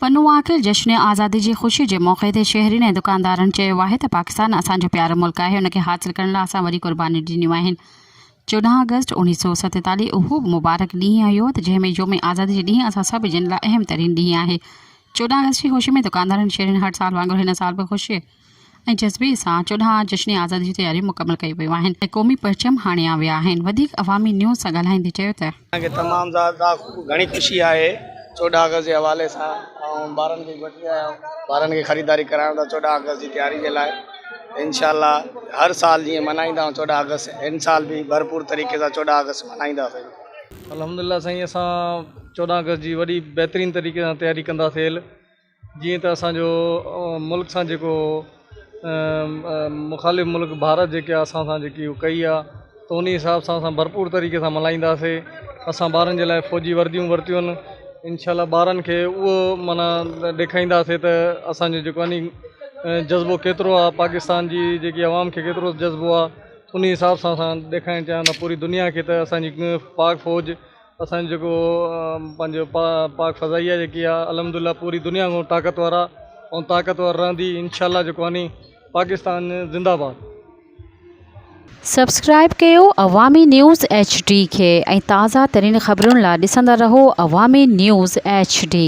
پنوعاقل جشن آزادي جي خوشي جي موقعي تي شهرين ۽ دڪاندارن چيو آهي ته پاڪستان اسان جو پيارو ملڪ آهي ان کي حاصل ڪرڻ لاء اسان وڏي قربانيون ڏنيون آهن 14 آگسٽ 1947 اهو به مبارڪ ڏينهن هيو ته جنهن ۾ يوم آزادي جي ڏينهن اسان سڀ جن لاء اهم ترين ڏينهن آهي 14 آگسٽ جي خوشي ۾ دڪاندارن شهرين هر سال وانگر هن سال به خوشي ۽ جذبي سان 14 جشن آزادي جون تياريون مڪمل ڪيون ويون آهن ۽ قومي پرچم هڻيا ويا آهن وڌيڪ عوامي نيوز سان ڳالهائيندي چيو ته. اسان کي تمام زياده گهڻي خوشي آهي 14 آگسٽ جي حوالي سان ۽ ٻارن کي وٺي آيا آهيون ٻارن کي خريداري ڪرايون ٿا 14 آگسٽ جي تياري جي لاء انشاء الله هر سال جيئن ملهائيندا آهيون 14 آگسٽ هن سال به ڀرپور طريقي سان 14 آگسٽ ملهائينداسين. الحمدلله سائين اسان 14 آگسٽ جي وڏي بهترين طريقي سان تياري ڪنداسين جيئن ته اسان جو ملڪ سان جيڪو مخالف ملڪ ڀارت جيڪي آهي اسان سان جيڪي هو ڪئي آهي ته ان حساب سان اسان ڀرپور طريقي سان ملهائينداسين اسان ٻارن جي لاءِ فوجي ورديون ورتيون آهن انشاء الله ٻارن کي اهو معنيٰ ڏيکارينداسين ته اسانجو جيڪو آهي ني جذبو ڪيترو آهي پاڪستان جي جيڪي عوام کي ڪيترو جذبو آهي ان حساب سان اسان ڏيکارڻ چاهيون ٿا پوري دنيا کي ته اسانجي پاڪ فوج اسان جو جيڪو پنهنجو پاڪ فضائيه جيڪي آ الحمد لله پوري دنيا کان طاقتور آ ۽ طاقتور رهندي انشاء الله جيڪو آ ني پاڪستان زنده باد. سبسڪرائب ڪيو عوامي نيوز ايڇ ڊي کي ۽ تازه ترين خبرن لا ڏسندا رهو عوامي نيوز ايڇ ڊي.